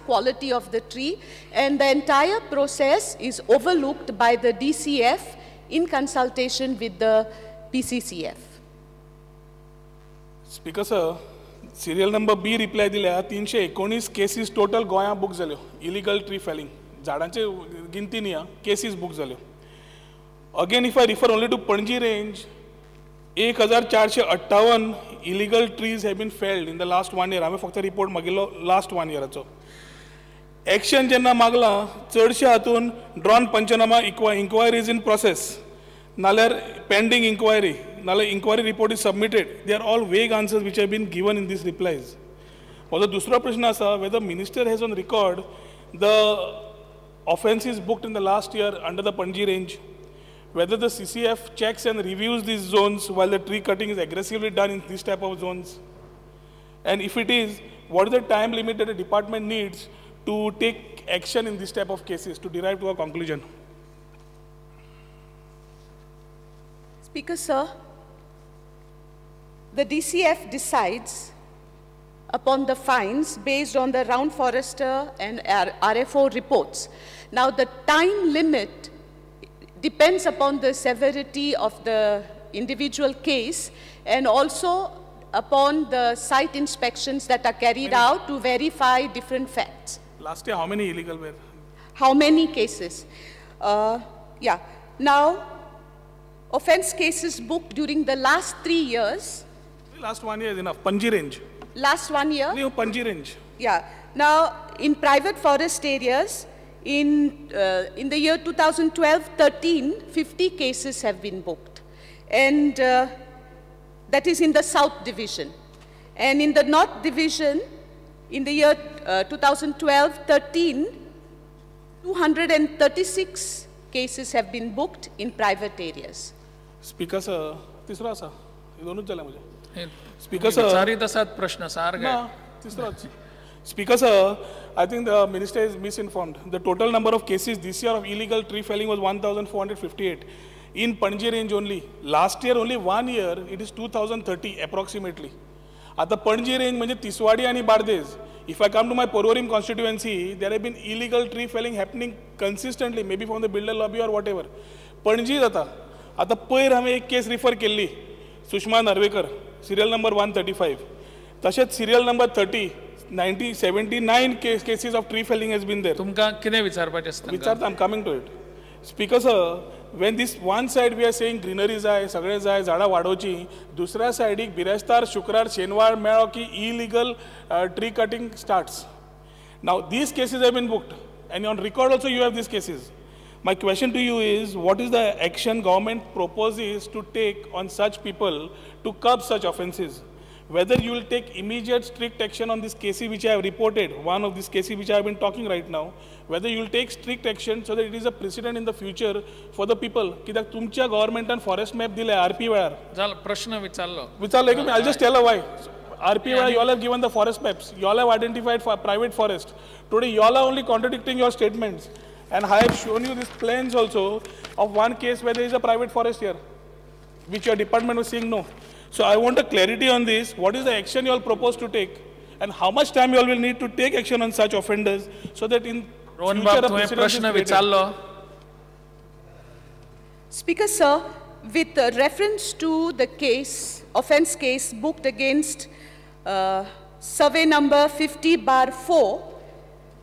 quality of the tree, and the entire process is overlooked by the DCF in consultation with the PCCF. Speaker sir, serial number B reply दिल्या 319 cases total गोंया book जाल्यो illegal tree Fehling झाडांचे गिनती न्ही cases book जाल्यो. Again if I refer only to Panaji range 1458 illegal trees have been felled in the last 1 year. हांवें फक्त report मागिल्लो लास्ट 1 इयराचो. एक्शन जेन्ना मागलां चडशे हातून drawn panchnama enquiry is in process नाल्यार पेंडींग इन्क्वायरी नाल्यार inquiry report is submitted. They are all vague answers which have been given in these replies. म्हजो दुसरो प्रश्न आसा whether minister has on record the offences booked in the last year under the Panaji range, whether the CCF checks and reviews these zones while the tree cutting is aggressively done in this type of zones, and if it is, what is the time limit that the department needs to take action in this type of cases to derive to a conclusion? Speaker sir, the DCF decides upon the fines based on the round forester and RFO reports. Now the time limit depends upon the severity of the individual case and also upon the site inspections that are carried out to verify different facts. Last year, how many illegal were? How many cases? Yeah. Now, offense cases booked during the last 3 years. Last 1 year is enough. Panaji range. Last 1 year? No, Panaji range. Yeah. Now, in private forest areas, in the year 2012-13, 50 cases have been booked. And that is in the South Division. And in the North Division, in the year 2012-13, 236 cases have been booked in private areas. Speaker sir, तिसरो आसा, दोनूच जाले म्हजे. Speaker sir, विचारीत आसात प्रश्न सारके. ना, तिसरोच. Speaker sir, I think the minister is misinformed. The total number of cases this year of illegal tree felling was 1,458 in Panaji range only. Last year only 1 year, it is 2,030 approximately. At the Panaji range, म्हणजे Tiswadi आणि Bardez. If I come to my Porvorim constituency, there have been illegal tree felling happening consistently, maybe from the builder lobby or whatever. Panaji जाता. आता पयर हांवें एक केस refer केल्ली, Sushma Narvekar, serial number 135. तशेंच serial number 30, 79 cases of tree felling has been there. तुमकां कितें विचारपाचें आसता? विचारता, I am coming to it. Speaker sir, when this one side we are saying greenery जाय, सगळें जाय, झाडां वाडोवची, दुसऱ्या सायडीक बिरेस्तार, शुक्रार, शेनवार मेळ्ळो की illegal tree cutting starts. Now these cases have been booked and on record also you have these cases. My question to you is, what is the action government proposes to take on such people to curb such offences? Whether you will take immediate strict action on this case which I have reported, one of these cases which I have been talking right now, whether you will take strict action so that it is a precedent in the future for the people. कित्याक तुमच्या गव्हर्मेंटान forest map दिले RP वेळार. जालो प्रश्न विचारलो. विचारलो की I just tell why. RP वेळार you all have given the forest maps, you all have identified private forest. Today you all are only contradicting your statements. And I have shown you these plans also of one case where there is a private forest here, which your department was saying no. So I want a clarity on this. What is the action you all propose to take, and how much time you all will need to take action on such offenders, so that in future a precedent is created. Speaker sir, with reference to the case, offence case booked against survey number 50/4,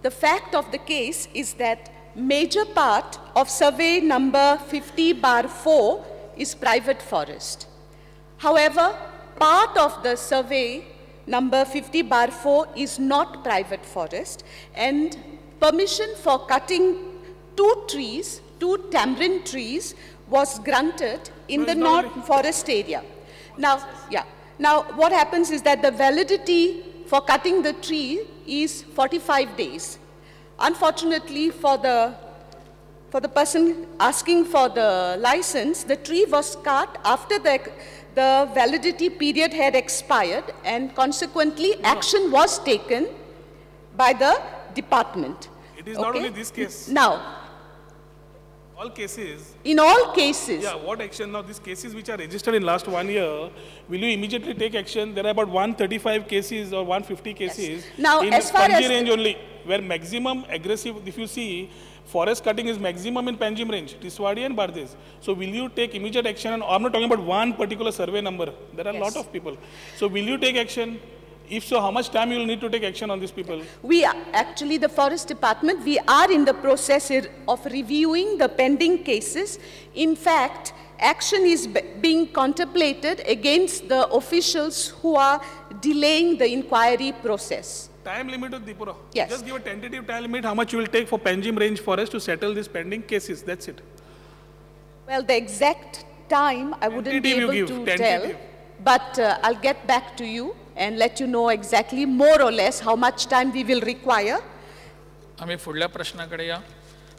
the fact of the case is that major part of survey number 50/4 is private forest. However, part of the survey number 50/4 is not private forest, and permission for cutting two trees, two tamarind trees, was granted in the non-forest area. Now, yeah. Now, what happens is that the validity for cutting the tree is 45 days. Unfortunately, for the person asking for the license, the tree was cut after the validity period had expired, and consequently, action was taken by the department. It is not only this case. Now, all cases. In all cases. Yeah, what action? Now, these cases which are registered in last 1 year, will you immediately take action? There are about 135 cases or 150 cases. Yes. Now, in as far Panaji as range only. where maximum aggressive, if you see, forest cutting is maximum in Panjim range, Tiswadi and Bardez. So will you take immediate action? And I'm not talking about one particular survey number. There are a lot of people. So will you take action? If so, how much time you will need to take action on these people? We are actually, the Forest Department, we are in the process of reviewing the pending cases. In fact, action is being contemplated against the officials who are delaying the inquiry process. Time limit of Dipura. Yes. Just give a tentative time limit how much you will take for Panjim Range Forest to settle these pending cases. That's it. Well, the exact time I wouldn't be able to tell, but I'll get back to you and let you know exactly more or less how much time we will require. आम्ही फुडल्या प्रश्नाकडे या.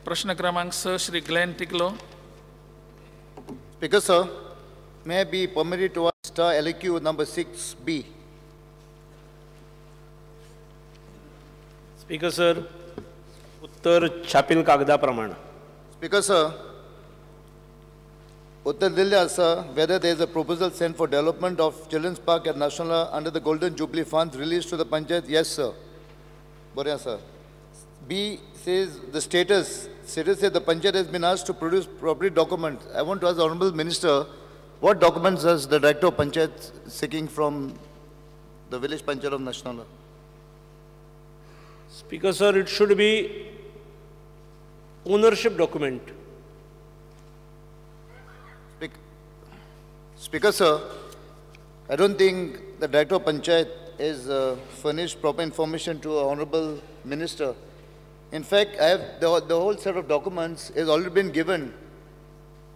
प्रश्न क्रमांक 6 Shri Glenn Ticlo. Speaker sir, may I be permitted to ask LAQ number 6B? Speaker sir, उत्तर छापील कागदा प्रमाण. Speaker sir, उत्तर दिल्ले आसा whether there is a proposal sent for development of Children's Park at National under the Golden Jubilee funds released to the Panchayat? Yes, sir. बरें आसा. B says the status. Status says the Panchayat has been asked to produce property documents. I want to ask the Honorable Minister, what documents does the Director of Panchayat seeking from the village Panchayat of National? Speaker sir, it should be ownership document. Speaker sir, I don't think the Director of Panchayat has furnished proper information to our Honorable Minister. In fact, I have the whole set of documents has already been given.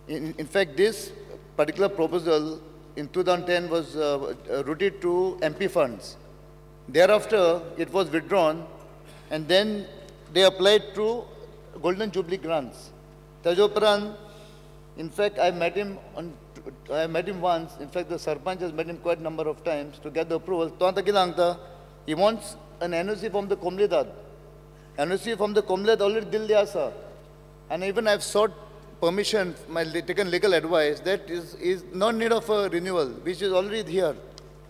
In fact, this particular proposal in 2010 was routed to MP funds. Thereafter, it was withdrawn, and then they applied to Golden Jubilee grants. Tajopran, in fact, I met him once. In fact, the Sarpanch has met him quite a number of times to get the approval. He wants an NOC from the Komlidad. NOC from the Komlidad already dilli asa. And even I've sought permission, my taken legal advice, that is no need of a renewal, which is already here.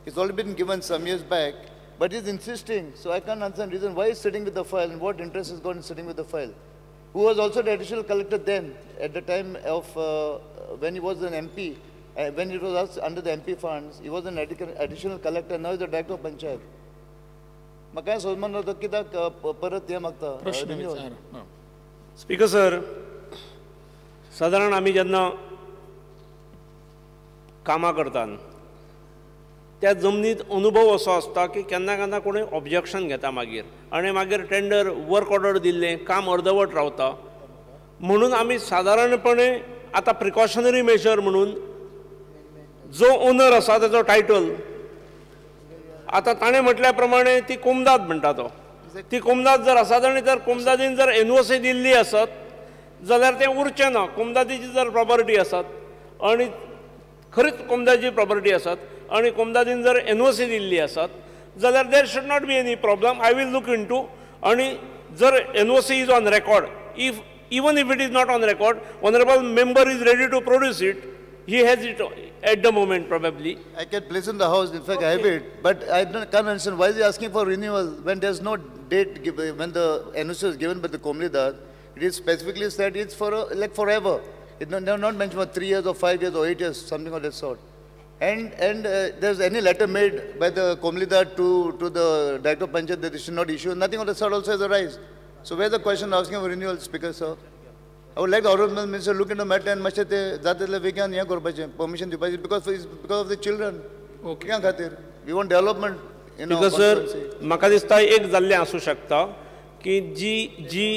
It's already been given some years back, but he's insisting. So I can't understand reason why he's sitting with the file and what interest has got in sitting with the file. Who was also the additional collector then, at the time of when he was an MP, when it was asked under the MP funds, he was an additional collector, now he's the director of Panchayat. म्हाका सोजमान जाता कित्याक परत हें मागता. Speaker sir, सादारण आमी जेन्ना कामां करतात त्या जमनीत अनुभव असो आसता की केन्ना केन्ना कोणूय ऑब्जेक्शन घेता मागीर आनी मागीर टेंडर वर्क ऑर्डर दिल्लें काम अर्दवट रावता. म्हणून आमी सादारणपणे आतां प्रिकॉशनरी मेजर म्हणून जो ओनर आसा ताचो टायटल आतां ताणें म्हटल्या प्रमाणे ती कोमदाद म्हणटा तो, ती कोमदाद जर आसा आनी जर कोमदादीन जर एनओसी दिल्ली आसत जाल्यार तें उरचें ना. कोमदादीची जर प्रॉपर्टी आसत आनी खरीच कोमदाची प्रॉपर्टी आसत आनी कोमदादीन जर एनओसी दिल्ली आसत जाल्यार there should not be any problem. I will look into. आनी जर NOC is on record, if even if it is not on record, honourable member is ready to produce it. He has it at the moment probably. I can place in the house, in fact, okay. I have it, but I can't understand why is he asking for renewal when there's no date given, when the NOC is given by the Komlidad, it is specifically said it's for like forever. It's not mentioned for 3 years or 5 years or 8 years, something of that sort. And there's any letter made by the Komlidad to the Director of Panchayat that they should not issue, nothing of the sort also has arisen. So where's the question asking for renewal, Speaker, sir? I would like the Honorable Minister to look into the matter and मातशें ते जाता तितले बेगीन हें करपाचें, permission दिवपाचें, because of the children. Okay. भुरग्यां खातीर. We want development in our Because sir, constituency. म्हाका दिसता एक जाल्लें आसूं शकता की जी जी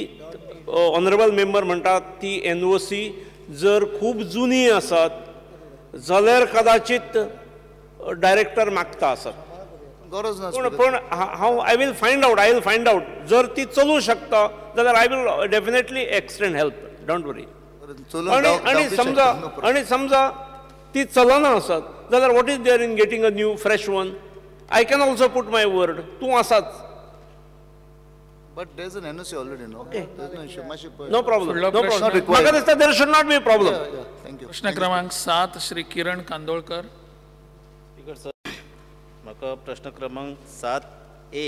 ऑनरेबल मेंबर म्हणटा ती एनओसी जर खूब जुनी आसत जाल्यार कदाचित डायरेक्टर मागता आसत. गरज ना. पूण हांव I will find out, I will find out. जर ती चलूं शकता जाल्यार I will definitely extend help. Don't worry. आणि समजा आणि समजा ती चलना आसत जाल्यार what is there in getting a new fresh one? I can also put my word. तूं आसाच. But there is an NOC already, no? Okay. There is no issue. No problem. No problem. म्हाका दिसता there should not be a problem. Thank you. प्रश्न क्रमांक 7 Shri Kiran Kandolkar. Speaker sir, म्हाका प्रश्न क्रमांक 7A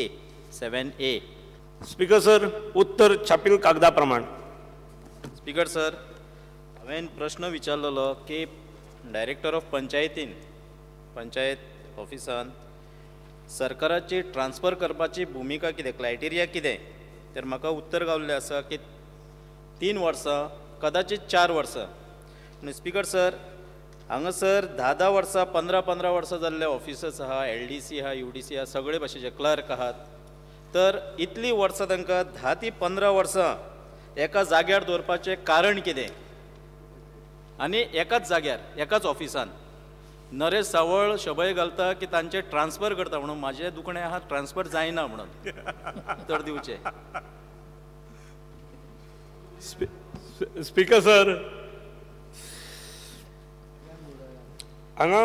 7A speaker sir, उत्तर छापील कागदा प्रमाण. स्पीकर सर, हांवें प्रश्न विचारलेलो की डायरेक्टर ऑफ पंचायतीन पंचायत ऑफिसान सरकाराची ट्रान्सफर करपाची भुमिका कितें, क्रायटेरिया कितें, तर म्हाका उत्तर गावल्लें आसा की 3 वर्सां, कदाचित 4 वर्सां. पूण स्पीकर सर, हांगासर 10-10 वर्सां 15-15 वर्सां जाल्ले ऑफिसर्स आहा, LDC आहा, UDC आहा, सगळे भाशेचे क्लर्क आहात. तर इतलीं वर्सां तांकां 10 ते 15 वर्सां एका जाग्यार दवरपाचें कारण कितें? आनी एकाच जाग्यार एकाच ऑफिसान नरेश सावळ शबय घालता की तांचे ट्रान्सफर करता म्हणून, म्हाजें दुखणें आहा ट्रान्सफर जायना म्हणून तर दिवचें. स्पीकर सर, हांगा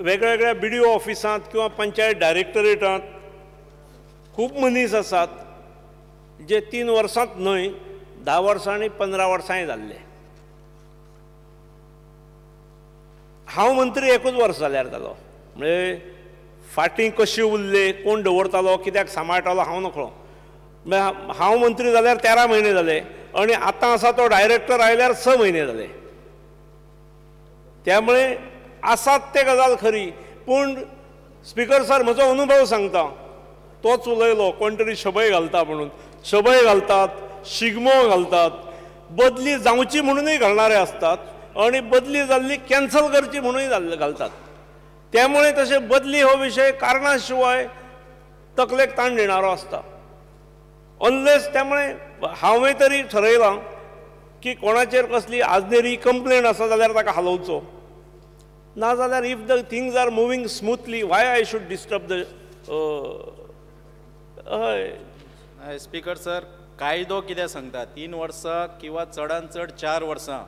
वेगवेगळ्या बी डी ओ ऑफिसांत किंवा पंचायत डायरेक्टरेटांत खूब मनीस आसात जे 3 वर्सांत न्हय 10 वर्सां आनी 15 वर्सांय जाल्ले. हांव मंत्री 1 वर्स जाल्यार जालो, म्हणजे फाटीं कशी उरले, कोण दवरतालो, कित्याक सांबाळटालो हांव नकळो. हांव मंत्री जाल्यार 13 म्हयने जाले आनी आतां आसा तो डायरेक्टर आयल्यार 6 म्हयने जाले. त्यामुळे आसात ते गजाल खरी, पूण स्पीकर सर म्हजो अनुभव सांगता, तोच उलयलो कोण तरी शबय घालता म्हणून, शबय घालतात, शिगमो घालतात, बदली जावची म्हणूनय घालणारे आसतात आनी बदली जाल्ली कॅन्सल करची म्हणूनय घालतात. त्यामुळे तशें बदली हो विशय कारणा शिवाय तकलेक ताण देणारो आसता अनलेस. त्यामुळे हांवें तरी ठरयलां की कोणाचेर कसली आजनेरी कंप्लेन आसा जाल्यार ताका हालोवचो, ना जाल्यार if the things are moving smoothly why I should disturb the. हय स्पीकर सर, कायदो कितें सांगता, 3 वर्सां किंवा चडान चड 4 वर्सां.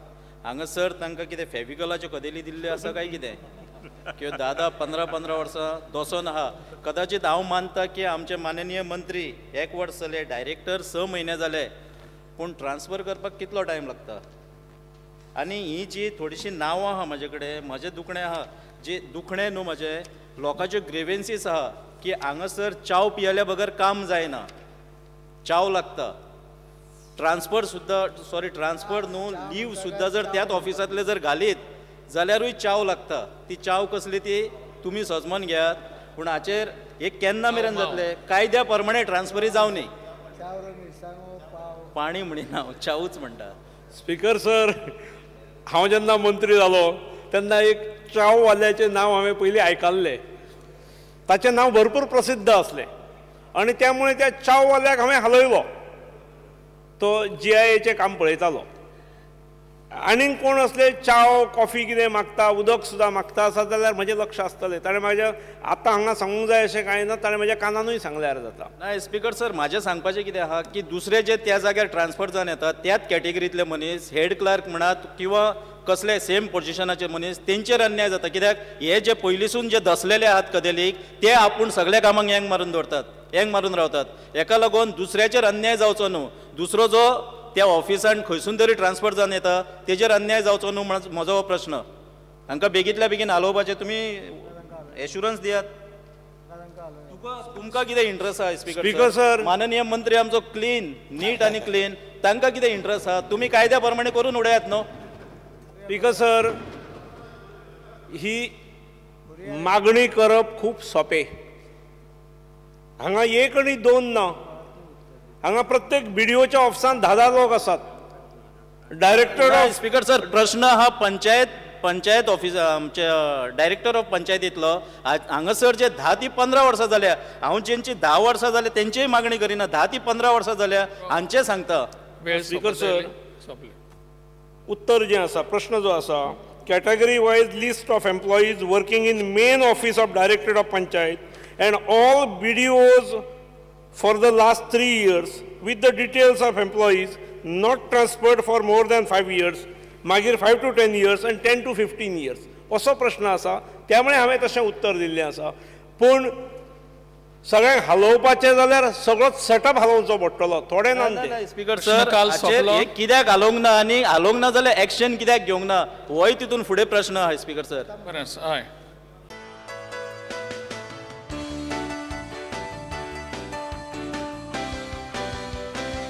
हांगासर तांकां कितें फेविकॉलाच्यो कदेली दिल्ल्यो आसा काय कितें, किंवा 10-10, 15-15 वर्सां दसोन आहा. कदाचित हांव मानता की आमचे माननीय मंत्री 1 वर्स जाले, डायरेक्टर 6 म्हयने जाले, पूण ट्रान्सफर करपाक कितलो टायम लागता? आनी ही जी थोडीशीं नांवां आहा म्हाजे कडेन, म्हजें दुखणें आहा, जे दुखणें न्हू म्हजें, लोकांच्यो ग्रेवेन्सीस आहा की हांगासर च्याव पियेल्या बगर काम जायना, च्याव लागता. ट्रान्सफर सुद्दां, सॉरी ट्रान्सफर न्हू, लीव सुद्दां जर त्याच ऑफिसांतले जर घालीत जाल्यारूय च्याव लागता. ती च्याव कसली ती तुमी सजमन घेयात, पूण हाचेर एक केन्ना मेरेन जातले? कायद्या प्रमाणे ट्रान्सफरी जावं न्ही. पाणी म्हणिना हांव, च्यावूच म्हणटा. स्पीकर सर, हांव जेन्ना मंत्री जालो तेन्ना एक च्याववाल्याचें नांव हांवें पयलीं आयकल्लें, ताचें नांव भरपूर प्रसिद्ध आसलें आनी त्यामुळे त्या च्याववाल्याक हांवें हालयलो. तो GIAचें काम पळयतालो. आनीक कोण असले च्याव कॉफी कितें मागता, उदक सुद्दां मागता आसा जाल्यार म्हजें लक्ष आसतलें. ताणें म्हाज्या आतां हांगा सांगूंक जाय अशें कांय ना, ताणें म्हज्या कानानूय सांगल्यार जाता. ना स्पीकर सर, म्हाजें सांगपाचें कितें आहा की दुसरे जे त्या जाग्यार ट्रान्सफर जावन येतात त्याच कॅटेगरींतले मनीस, हेड क्लार्क म्हणात किंवा कसले सेम पोजिशनाचे मनीस, तेंचेर अन्याय जाता. कित्याक हे जे पयलींसून जे दसलेले आहात कदेलीक, ते आपूण सगल्या कामांक येंग मारून दवरतात, येंग मारून रावतात. हेका लागून दुसऱ्याचेर अन्याय जावचो न्हू, दुसरो जो त्या ऑफिसान खंयसून तरी ट्रान्सफर जावन येता तेजेर अन्याय जावचो न्हू म्हण म्हजो हो प्रश्न. हांकां बेगींतल्या बेगीन हालोवपाचें तुमी एश्युरन्स दियात. तुमकां कितें इंट्रस्ट आहा स्पीकर सर? माननीय मंत्री आमचो क्लीन, नीट आनी क्लीन, तांकां कितें इंट्रस्ट आहा? तुमी कायद्या प्रमाणे करून उडयात न्हू. स्पीकर सर, ही मागणी करप खूब सोंपें. हांगा 1 आनी 2 ना, हांगा प्रत्येक BDOच्या ऑफिसान 10-10 लोक आसात. डायरेक्टर ऑफ स्पीकर सर, प्रश्न हा पंचायत पंचायत ऑफिस आमचे डायरेक्टर ऑफ पंचायतींतलो हांगासर जे 10 ते 15 वर्सां जाल्या, हांव जेंची 10 वर्सां जाल्या तेंचीय मागणी करिना, 10 ते 15 वर्सां जाल्या हांचे सांगता. स्पीकर सर, उत्तर जें आसा, प्रश्न जो आसा, category wise list of employees working in main office of directorate of panchayat and all BDOs for the last 3 years with the details of employees not transferred for more than 5 years, मागीर 5 to 10 years and 10 to 15 years, असो प्रश्न आसा. त्यामुळे हांवें तशें उत्तर दिल्लें आसा. पूण सगळ्यांक हालोवपाचें जाल्यार सगळोच सेटअप हालोवचो पडटलो, थोडें ना. स्पीकर सर, हे कित्याक हालोवंक ना आनी हालोवंक ना जाल्यार एक्शन कित्याक घेवंक ना, होय तितून फुडें प्रश्न आहा. स्पीकर सर, बरें, हय.